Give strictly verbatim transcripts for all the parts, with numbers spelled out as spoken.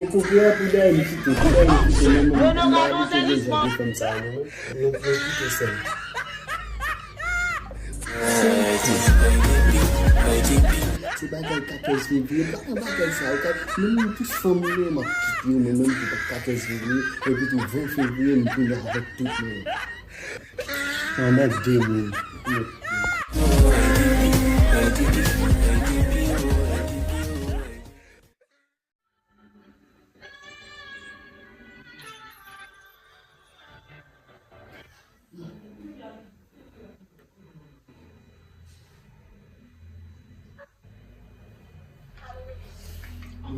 Pou, pou, pou dèyè m kite, pou dèyè m kite, men mwen, m pa abitye gen jan de fanm sa yo, non. Nou, nou kite sèm. Se bagay katòz fevriye, pa nan bagay sa yo, kat, men mwen tout fanm yo, m ap kite yo, men menm pou katòz fevriye, epi tou ven fevriye, m tounen avèk tout moun. Anmède moun.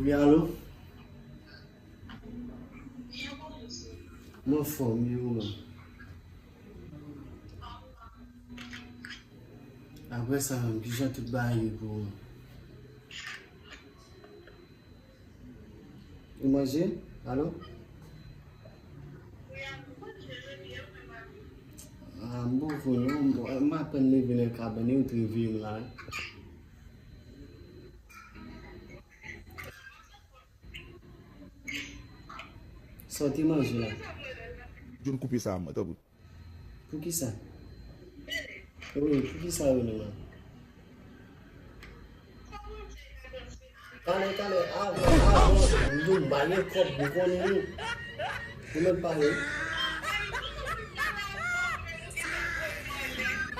Wi, alo? Mwen anfòm, e ou menm? Apre sa menm, kijan tout bagay ye pou ou? Ou manje? Alo? Ah, m poko non, m, m apèn leve nan kabann, e ou t reveye m la. Sa w te manje la? John, koupe sa, mwen, tanpri. Poukisa? Wi, poukisa yo menm? Talè, talè, avan, avan, nou ba yo kòb, nou konnen nou. Nou mèt pale.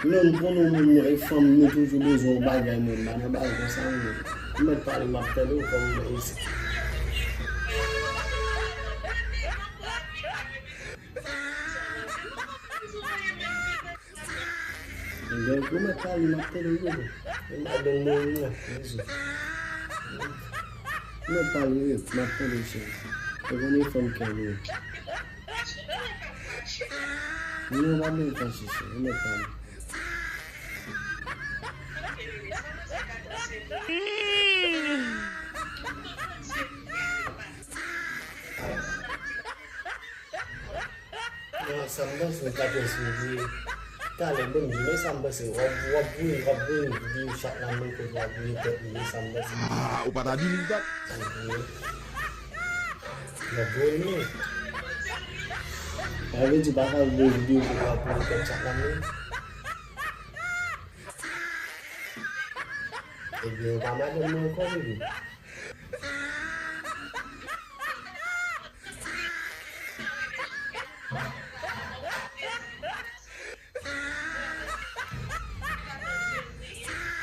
Non, m konnen w menm, non, e fanm, nou toujou bezwen yon bagay, mwen, m pa nan bagay konsa, mwen. Nou mèt pale, m ap tande w kòm mwen isi. Ebyen, ou mèt pale, m ap tande w, bebe. E madanm mwen, mwen, bizou. Ou mèt pale, m ap tande w, cheri. Ou konnen fanm kè m ye. Non, pa menm fache, cheri, ou mèt pale. Non, sa m panse, katòz fevriye. Talè, ban m di w, men sa m panse, w ap, w ap voye, w ap voye videyo chat la, men kote w ap voye tèt li, men sa m panse. Ah, ou pa ta believe that? Sa m voye. W ap voye, men. Sa vle di, w pa ka voye videyo kote w ap voye tèt chat la, men. Ebyen, ou pa madanm mwen ankò, bebe.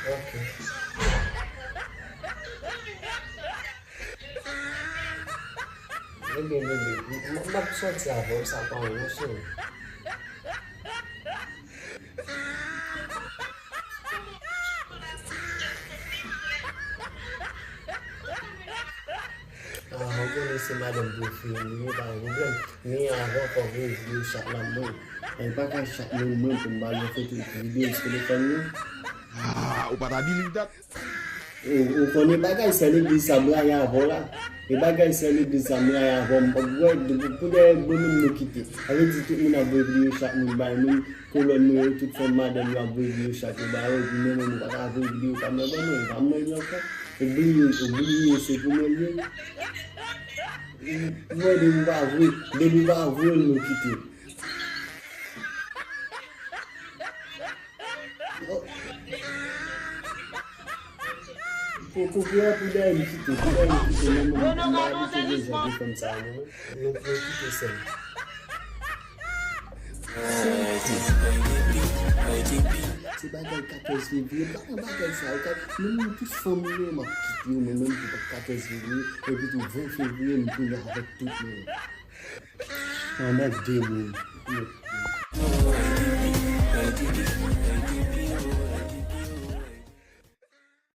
Ok. Ebyen, bebe, m, m, m ap sòti avè w, sa pa yon cheri. Ah, ou konnen se madanm prefere m ye, pa gen pwoblèm. Men avan, fò voye videyo chat la ban mwen. E pa ka chat mwen, mwen pou m ba yo foto videyo sou telefòn mwen. Ah, ou pa ta believe that? Ou, ou konnen bagay sè legliz sa m rayi avè w la. E bagay sè legliz sa m rayi avè w, m p ap wè, pou, pou dèyè mwen menm nou kite. Sa vle di tout moun ap voye videyo chat moun bay moun, kolòn nou yo, tout fanm madanm yo ap voye videyo chat yo bay yo, epi mwen menm ou pa ka voye videyo pa m nan ban mwen, e pa m nan li ankò. Ou bliye, ou bliye se pou mwen l ye. Ou wè depi w pa voye, depi w pa voye l nou kite. Pou, pou, pou, pou dèyè m kite, pou dèyè m kite, men mwen, m pa abitye gen jan de fanm sa yo, non. Nou, nou kite sèm. Se bagay katòz fevriye, pa nan bagay sa yo, kat, men mwen tout fanm yo, m ap kite yo, men menm pou katòz fevriye, epi tou ven fevriye, m tounen avèk tout moun. Anmède moun.